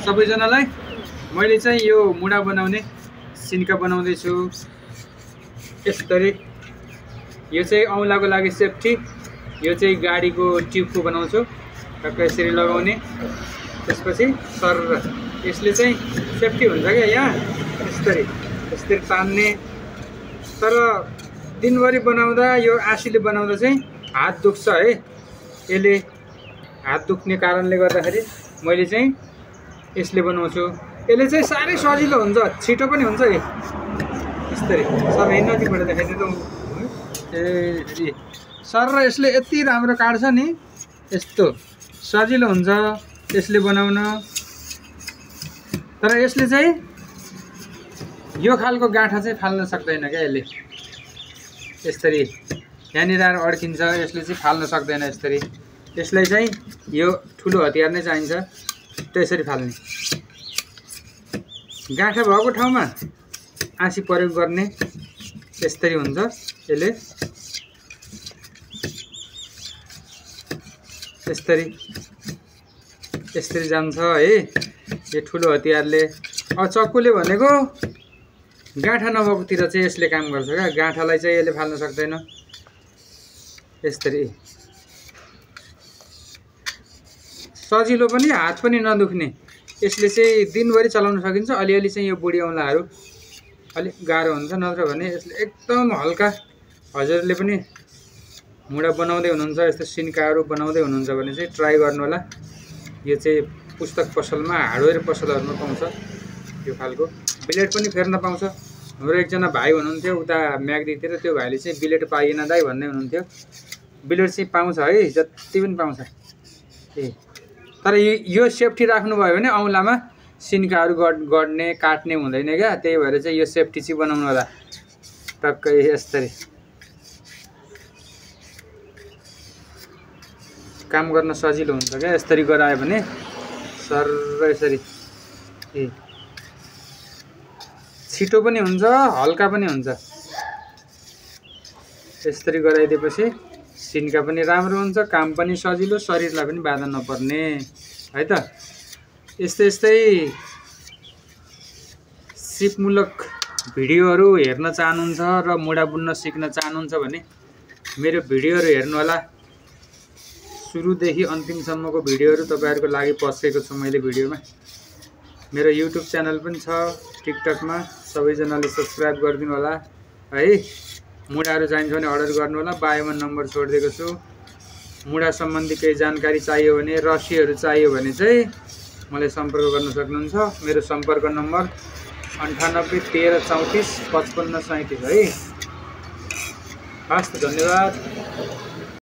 सबैजनालाई मैले चाहिँ यो मुढा बनाउने सिन्का बनाउँदै छु। यसरी यो चाहिँ औँलाको लागि सेफ्टी, यो चाहिँ गाडीको ट्युबको बनाउँछु। टक्क यसरी लगाउने, त्यसपछि सर यसले चाहिँ सेफ्टी हुन्छ क्या यहाँ यसरी तान्ने। तर दिनभरि बनाउँदा यो आँसीले बनाउँदा चाहिँ हात दुख्छ है। यसले हात दुख्ने कारणले गर्दाखेरि मैले चाहिँ यसले बनाउँछु। यसले चाहिँ साह्रै सजिलो हुन्छ, छिटो पनि हुन्छ। यसरी सर नजिकबाट देखाइदिनु ए सर, र यसले यति राम्रो काट्छ नि, यस्तो सजिलो हुन्छ यसले बनाउन। तर यसले चाहिँ यो खालको गाँठा चाहिँ फाल्न सक्दैन क्या। यसरी यहाँनिर अड्किन्छ, यसले चाहिँ फाल्न सक्दैन यसरी। यसलाई चाहिँ यो ठुलो हतियार नै चाहिन्छ त्यसरी फाल्ने। गाँठा भएको ठाउँमा आँसी प्रयोग गर्ने, यसरी हुन्छ। यसले यसरी जान्छ है यो ठुलो हतियारले। अब चक्कुले भनेको गाँठा नभएकोतिर चाहिँ यसले काम गर्छ क्या। गाँठालाई चाहिँ यसले फाल्न सक्दैन। यसरी सजिलो पनि, हात पनि नदुख्ने। यसले चाहिँ दिनभरि चलाउन सकिन्छ। अलिअलि चाहिँ यो बुढी औँलाहरू अलिक गाह्रो हुन्छ, नत्र भने यसले एकदम हल्का। हजुरले पनि मुढा बनाउँदै हुनुहुन्छ, यस्तो सिन्काहरू बनाउँदै हुनुहुन्छ भने चाहिँ ट्राई गर्नु होला। यो चाहिँ पुस्तक पसलमा, हार्डवेयर पसलहरूमा पाउँछ यो खालको। बिलेट पनि फेर्न पाउँछ। हाम्रो एकजना भाइ हुनुहुन्थ्यो उता म्याग्दीतिर, त्यो भाइले चाहिँ बिलेट पाइएन दाइ भन्दै हुनुहुन्थ्यो। बिलेट चाहिँ पाउँछ है, जति पनि पाउँछ। तर यो सेफ्टी राख्नुभयो भने औँलामा सिन्काहरू गड्ने काट्ने हुँदैन क्या। त्यही भएर चाहिँ यो सेफ्टी चाहिँ बनाउनु होला। टक्कै यसरी काम गर्न सजिलो हुन्छ क्या। यसरी गरायो भने सर यसरी छिटो पनि हुन्छ, हल्का पनि हुन्छ। यसरी गराइदिएपछि सिन्का पनि राम्रो हुन्छ, काम पनि सजिलो, शरीरलाई पनि बाधा नपर्ने है त। यस्तै सिपमूलक भिडियोहरू हेर्न चाहनुहुन्छ र मुढा बुन्न सिक्न चाहनुहुन्छ भने मेरो भिडियोहरू हेर्नु होला। सुरुदेखि अन्तिमसम्मको भिडियोहरू तपाईहरुको लागि पसेको छु मैले भिडियोमा। मेरो युट्युब च्यानल पनि छ, टिकटकमा। सबैजनाले सब्स्क्राइब गरिदिनु होला है। मुढाहरू चाहिन्छ भने अर्डर गर्नु होला। बायोमा नम्बर छोडिदिएको छु। मुढा सम्बन्धी केही जानकारी चाहियो भने, रसीहरू चाहियो भने चाहिँ मलाई सम्पर्क गर्न सक्नुहुन्छ। मेरो सम्पर्क नम्बर 98 13 34 55 37 है। हस्, धन्यवाद।